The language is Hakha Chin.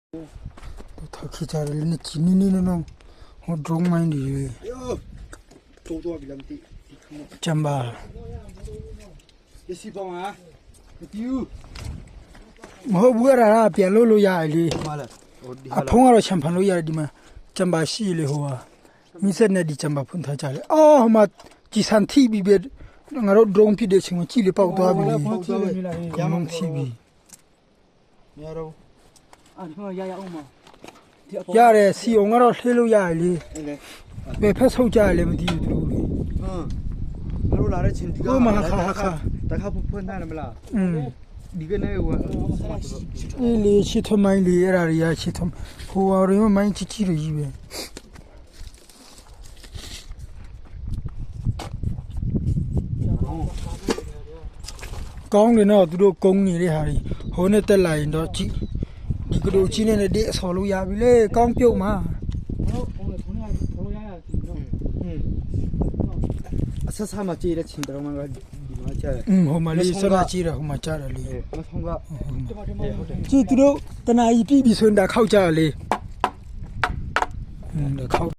ထခိကြတယ်လေချီနီနီနော်ဟိုဒရုန်းမိုင်းဒီ တိုးတော့ပြီလားမသိ ချမ်ဘာ ရစီပေါင်းဟာမတီး မဟုတ်ဘူးအဲ့ဒါပြန်လို့လို့ရတယ်လေ မလားဟိုဒီ အဖုံးကတော့ချမ်ဖန်လို့ရတယ်ဒီမှာချမ်ဘာရှိလေဟိုဟာမိစက်နဲ့ဒီချမ်ဘာဖွင့်ထားကြလေအော်ဟိုမှာကြည်စံထိပြီးပဲငါတို့ဒရုန်းဖြစ်တဲ့အချိန်မှာကြည်လေပေါက်သွားပြီလေကလုံးထိပြီ မရတော့ အာဒီမှာရရအောင်မဒီအပေါ် ရတယ်စီအောင်ကတော့လှေးလို့ရတယ်လေ အဲ့လေ ဘယ်ဖက်ဆုပ်ကြရလဲမသိဘူးသူတို့လေ ဟမ်ငါတို့လာတဲ့ချိန်ဒီက ဟုတ်မှာခါခါ တခါဖွင့်ထားတယ်မလား อืม ဒီကနေဟို အေးလေချစ်ထမိုင်းလေအဲ့ဒါတွေကချစ်ထဟိုဟာတွေမိုင်းချစ်ချီတွေကြီးပဲကောင်းတယ်နော်သူတို့ကုန်းနေတဲ့ဟာတွေဟိုနဲ့တက်လာရင်တော့ကြည့်ဒီကတို့ချင်းနဲ့ဒီအစော်လို့ရပြီလေကောင်းပြုတ်မှာ ဟုတ်ဟိုထုံးရထုံးရရဒီနော် အဆက်ဆက်မှာကြေးတဲ့ချိန်တော်မှာဒီမှာကြားတယ် อืมဟိုမှာလေးစရာကြည့်တယ်ဟိုမှာကြားတယ်လေ မဆောင်က ဒီမှာဒီမှာဟုတ်တယ် ကြည့်သူတို့တနာကြီးပြည့်ပြီဆိုရင်ဒါခောက်ကြရလေอืมဒါခောက်။